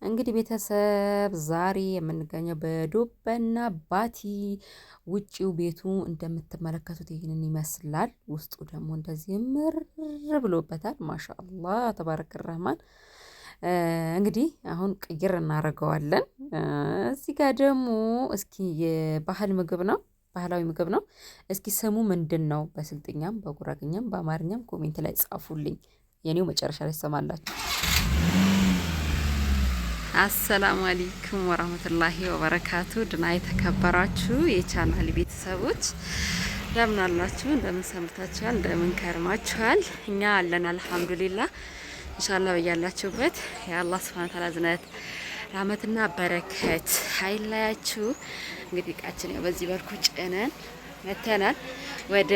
እንግዲህ ቤተሰብ ዛሬ የምንገኘው በዶበና ባቲ ውጪው ቤቱ እንደምትመለከቱት ይህንን ይመስላል። ውስጡ ደግሞ እንደዚህ ምር ብሎበታል። ማሻአላህ ተባረክ ረህማን። እንግዲህ አሁን ቅይር እናደርገዋለን። እዚህ ጋር ደግሞ እስኪ የባህል ምግብ ነው ባህላዊ ምግብ ነው። እስኪ ስሙ ምንድን ነው? በስልጥኛም በጉራግኛም በአማርኛም comment ላይ ጻፉልኝ። የኔው መጨረሻ ላይ ትሰማላችሁ። አሰላሙ አለይኩም ወራህመቱላሂ ወበረካቱ። ድና የተከበራችሁ የቻናል ቤተሰቦች እንደምን አላችሁ? እንደምን ሰንብታችኋል? እንደምን ከርማችኋል? እኛ አለን አልሐምዱሊላህ። ኢንሻአላህ በያላችሁበት የአላህ ሱብሃነሁ ወተዓላ እዝነት ራህመትና በረከት አይለያችሁ። እንግዲህ እቃችን ያው በዚህ በልኩ ጭነን መተናል ወደ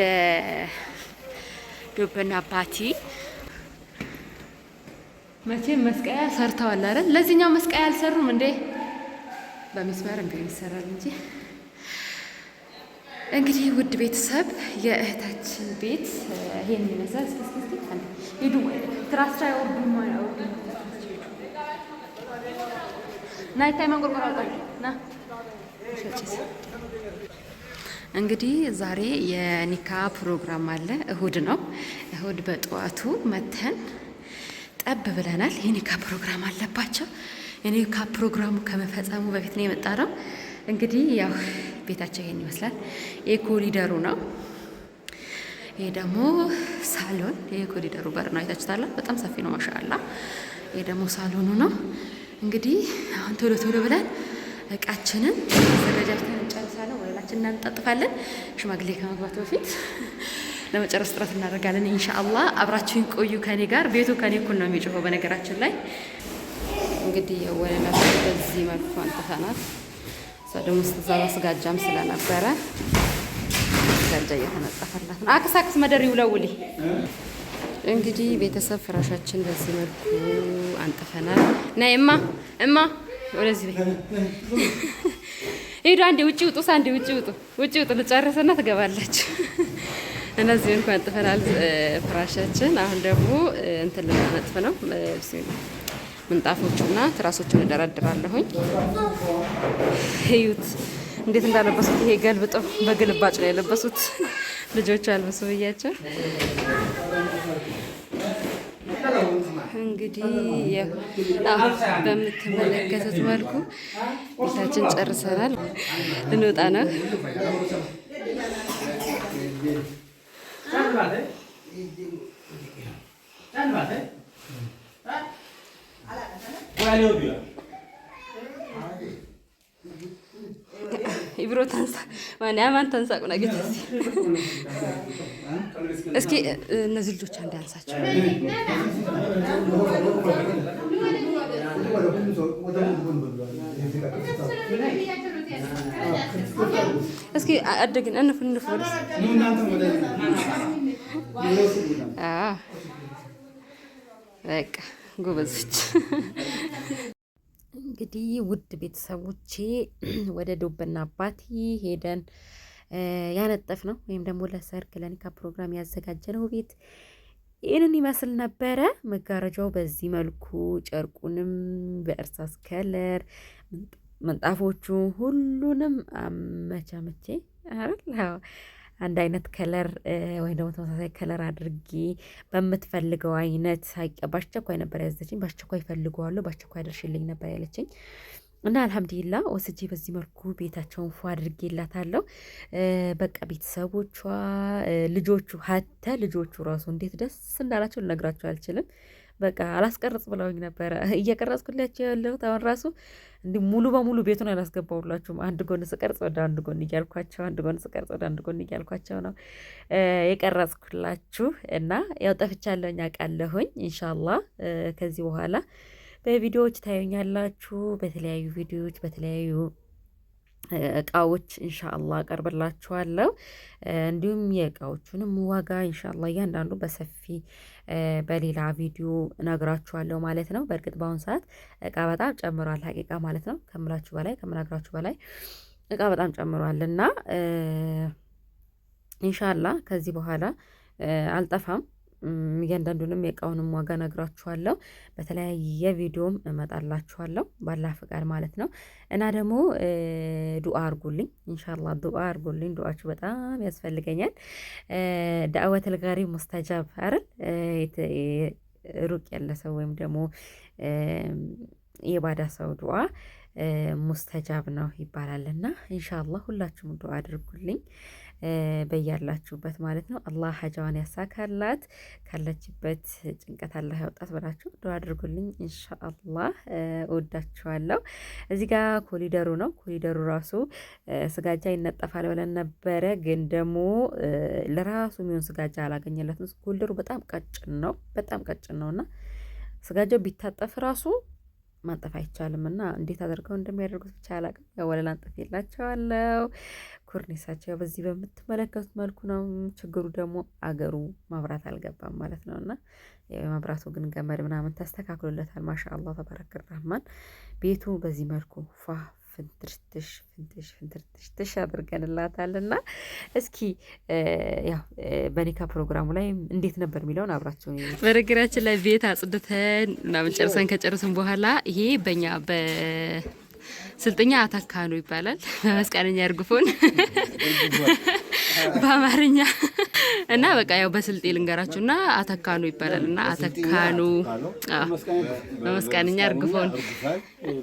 ዶበና ባቲ። መቼም መስቀያ ሰርተዋል አይደል? ለዚህኛው መስቀያ አልሰሩም እንዴ? በሚስማር እንግዲህ ይሰራል እንጂ። እንግዲህ ውድ ቤተሰብ የእህታችን ቤት ይሄን ይመስላል። እስኪ እስኪ እስኪ ሂዱ ትራስ አይወርዱም አይወርዱም። ና ይታይ መንቆርቆር አውጣ ና። እንግዲህ ዛሬ የኒካ ፕሮግራም አለ። እሁድ ነው። እሁድ በጠዋቱ መተን ጠብ ብለናል። የኒካ ፕሮግራም አለባቸው። የኒካ ፕሮግራሙ ከመፈጸሙ በፊት ነው የመጣ ነው። እንግዲህ ያው ቤታቸው ይሄን ይመስላል። የኮሪደሩ ነው። ይሄ ደግሞ ሳሎን፣ የኮሪደሩ በር ነው። አይታችሁታል። በጣም ሰፊ ነው። ማሻአላ። ይሄ ደግሞ ሳሎኑ ነው። እንግዲህ አሁን ቶሎ ቶሎ ብለን እቃችንን አዘገጃጅተን እንጨርሳለን። ወለላችን እናንጣጥፋለን። ሽማግሌ ከመግባቱ በፊት ለመጨረስ ጥረት እናደርጋለን። ኢንሻአላህ አብራችሁን ቆዩ ከኔ ጋር። ቤቱ ከኔ እኩል ነው የሚጮኸው በነገራችን ላይ። እንግዲህ የወለላችን በዚህ መልኩ አንጥፈናል። እሷ ደግሞ ስትዛ ስጋጃም ስለነበረ ስጋጃ እየተነጠፈላት ነው። አክስ አክስ መደር ይውለውሊ። እንግዲህ ቤተሰብ ፍራሻችን በዚህ መልኩ አንጥፈናል። ነይ እማ እማ ወደዚህ በይ። ሂዱ አንዴ ውጪ ውጡ፣ አንዴ ውጪ ውጡ፣ ውጪ ውጡ። ልጨርስና ትገባለች። እነዚህ እንኳን አንጥፈናል ፍራሻችን። አሁን ደግሞ እንትን ልናነጥፍ ነው። ምንጣፎቹና ትራሶቹን እደረድራለሁኝ። እዩት እንዴት እንዳለበሱት። ይሄ ገልብጠው በግልባጭ ነው የለበሱት ልጆቹ አልብሱ ብያቸው። እንግዲህ በምትመለከቱት መልኩ ቤታችን ጨርሰናል። ልንወጣ ነው። ኢብሮ ተንሳ ማን አማን ተንሳ ቁና ጌታ እስኪ እነዚህ ልጆች አንድ አንሳቸው። እስኪ አደግን እንፍ እንፍ ወደስ በቃ ጎበዞች። እንግዲህ ውድ ቤተሰቦቼ ወደ ዶበና አባቲ ሄደን ያነጠፍ ነው ወይም ደግሞ ለሰርግ ለኒካ ፕሮግራም ያዘጋጀነው ቤት ይህንን ይመስል ነበረ። መጋረጃው በዚህ መልኩ ጨርቁንም በእርሳስ color ምንጣፎቹ ሁሉንም አመቻመቼ አይደል አንድ አይነት color ወይም ደግሞ ተመሳሳይ color አድርጌ በምትፈልገው አይነት በአስቸኳይ ነበር ያዘችኝ። በአስቸኳይ ፈልገዋለሁ፣ በአስቸኳይ አድርሽልኝ ነበር ያለችኝ። እና አልሐምዱሊላ ወስጄ በዚህ መልኩ ቤታቸውን ፎ አድርጌላታለሁ። በቃ ቤተሰቦቿ ልጆቹ ሀተ ልጆቹ ራሱ እንዴት ደስ እንዳላቸው ልነግራቸው አልችልም። በቃ አላስቀርጽ ብለውኝ ነበረ። እየቀረጽኩላቸው ያለሁት አሁን ራሱ እንዲህ ሙሉ በሙሉ ቤቱን አላስገባሁላችሁም። አንድ ጎን ስቀርጽ ወደ አንድ ጎን እያልኳቸው፣ አንድ ጎን ስቀርጽ ወደ አንድ ጎን እያልኳቸው ነው የቀረጽኩላችሁ። እና ያው ጠፍቻለሁኝ አውቃለሁኝ። ኢንሻአላህ ከዚህ በኋላ በቪዲዮዎች ታዩኛላችሁ። በተለያዩ ቪዲዮዎች በተለያዩ እቃዎች ኢንሻአላህ አቀርብላችኋለሁ። እንዲሁም የእቃዎቹንም ዋጋ ኢንሻአላህ እያንዳንዱ በሰፊ በሌላ ቪዲዮ እነግራችኋለሁ ማለት ነው። በእርግጥ በአሁኑ ሰዓት እቃ በጣም ጨምሯል፣ ሀቂቃ ማለት ነው። ከምላችሁ በላይ ከምነግራችሁ በላይ እቃ በጣም ጨምሯል እና ኢንሻአላህ ከዚህ በኋላ አልጠፋም። እያንዳንዱንም የእቃውንም ዋጋ ነግራችኋለሁ። በተለያየ ቪዲዮም እመጣላችኋለሁ ባላ ፍቃድ ማለት ነው። እና ደግሞ ዱአ አርጉልኝ ኢንሻአላህ፣ ዱአ አርጉልኝ። ዱአችሁ በጣም ያስፈልገኛል። دعوة الغريب مستجاب አይደል? ሩቅ ያለ ሰው ወይም ደግሞ የባዳ ሰው ዱአ ሙስተጃብ ነው ይባላልና ኢንሻአላህ ሁላችሁም ዱአ አድርጉልኝ በያላችሁበት ማለት ነው። አላህ ሀጃዋን ያሳካላት፣ ካለችበት ጭንቀት አላህ ያውጣት ብላችሁ ዱአ አድርጉልኝ ኢንሻአላህ። እወዳችኋለሁ። እዚህ ጋር ኮሊደሩ ነው። ኮሊደሩ ራሱ ስጋጃ ይነጠፋል ብለን ነበረ፣ ግን ደግሞ ለራሱ የሚሆን ስጋጃ አላገኘለትም። ኮሊደሩ በጣም ቀጭን ነው፣ በጣም ቀጭን ነውና ስጋጃው ቢታጠፍ ራሱ ማንጠፍ አይቻልም እና እንዴት አድርገው እንደሚያደርጉት ብቻ አላውቅም። ያው ወለል አንጥፌላቸዋለሁ። ኮርኒሳቸው በዚህ በምትመለከቱት መልኩ ነው። ችግሩ ደግሞ አገሩ መብራት አልገባም ማለት ነው እና የመብራቱ ግን ገመድ ምናምን ተስተካክሎለታል። ما شاء الله تبارك الرحمن። ቤቱ በዚህ መልኩ ፏ ፍንትሽትሽ ፍንትሽ ፍንትሽትሽ አድርገንላታል። እና እስኪ ያው በኒካ ፕሮግራሙ ላይ እንዴት ነበር የሚለውን አብራችሁ። በነገራችን ላይ ቤት አጽድተን ምናምን ጨርሰን ከጨርስን በኋላ ይሄ በእኛ በስልጥኛ አታካኑ ይባላል። በመስቀለኛ እርግፎን በአማርኛ እና በቃ ያው በስልጤ ልንገራችሁና አተካኑ ይባላል። እና አተካኑ በመስቀለኛ እርግፎን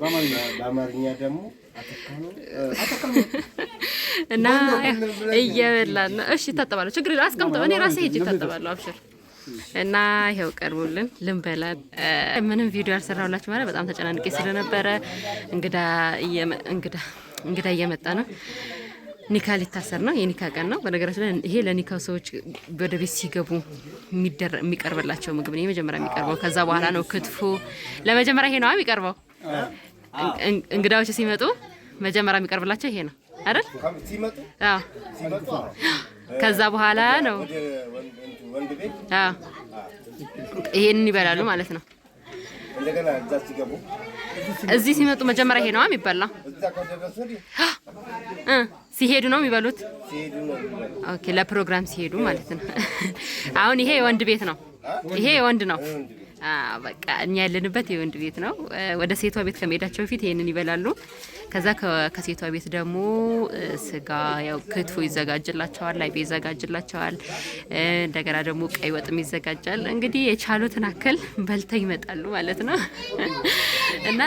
በአማርኛ ደግሞ እና እየበላን ነው። እሺ እታጠባለሁ፣ ችግር የለም አስቀምጠው፣ እኔ ራሴ ሄጄ እታጠባለሁ። አብሽር። እና ይኸው ቀርቦልን ልንበላ። ምንም ቪዲዮ አልሰራሁላችሁ ማለት በጣም ተጨናንቄ ስለነበረ እንግዳ እንግዳ እንግዳ እየመጣ ነው። ኒካ ሊታሰር ነው። የኒካ ቀን ነው። በነገራችን ላይ ይሄ ለኒካው ሰዎች ወደ ቤት ሲገቡ የሚቀርብላቸው ምግብ ነው። የመጀመሪያ የሚቀርበው ከዛ በኋላ ነው ክትፎ። ለመጀመሪያ ይሄ ነው የሚቀርበው። እንግዳዎች ሲመጡ መጀመሪያ የሚቀርብላቸው ይሄ ነው አይደል? አዎ። ከዛ በኋላ ነው አዎ፣ ይሄንን ይበላሉ ማለት ነው። እዚህ ሲመጡ መጀመሪያ ይሄ ነው የሚበላው። ሲሄዱ ነው የሚበሉት። Okay፣ ለፕሮግራም ሲሄዱ ማለት ነው። አሁን ይሄ የወንድ ቤት ነው። ይሄ የወንድ ነው። በቃ እኛ ያለንበት የወንድ ቤት ነው። ወደ ሴቷ ቤት ከመሄዳቸው በፊት ይሄንን ይበላሉ። ከዛ ከሴቷ ቤት ደግሞ ስጋ ያው ክትፎ ይዘጋጅላቸዋል፣ አይቤ ይዘጋጅላቸዋል። እንደገና ደግሞ ቀይ ወጥም ይዘጋጃል። እንግዲህ የቻሉትን አክል በልተው ይመጣሉ ማለት ነው። እና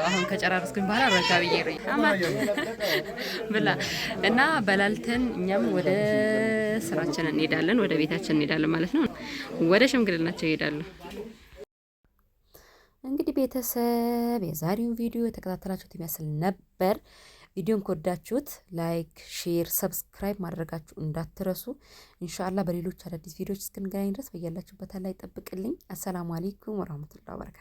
አሁን ከጨራረስኩኝ በኋላ ረጋ ብዬ ብላ እና በላልተን እኛም ወደ ስራችን እንሄዳለን፣ ወደ ቤታችን እንሄዳለን ማለት ነው። ወደ ሽምግልናቸው ይሄዳሉ። እንግዲህ ቤተሰብ የዛሬውን ቪዲዮ የተከታተላችሁት ይመስል ነበር። ቪዲዮን ከወዳችሁት like፣ share፣ subscribe ማድረጋችሁ እንዳትረሱ። ኢንሻአላህ በሌሎች አዳዲስ ቪዲዮዎች እስክንገናኝ ድረስ በያላችሁበት አላህ ይጠብቅልኝ። السلام عليكم ورحمة الله وبركاته።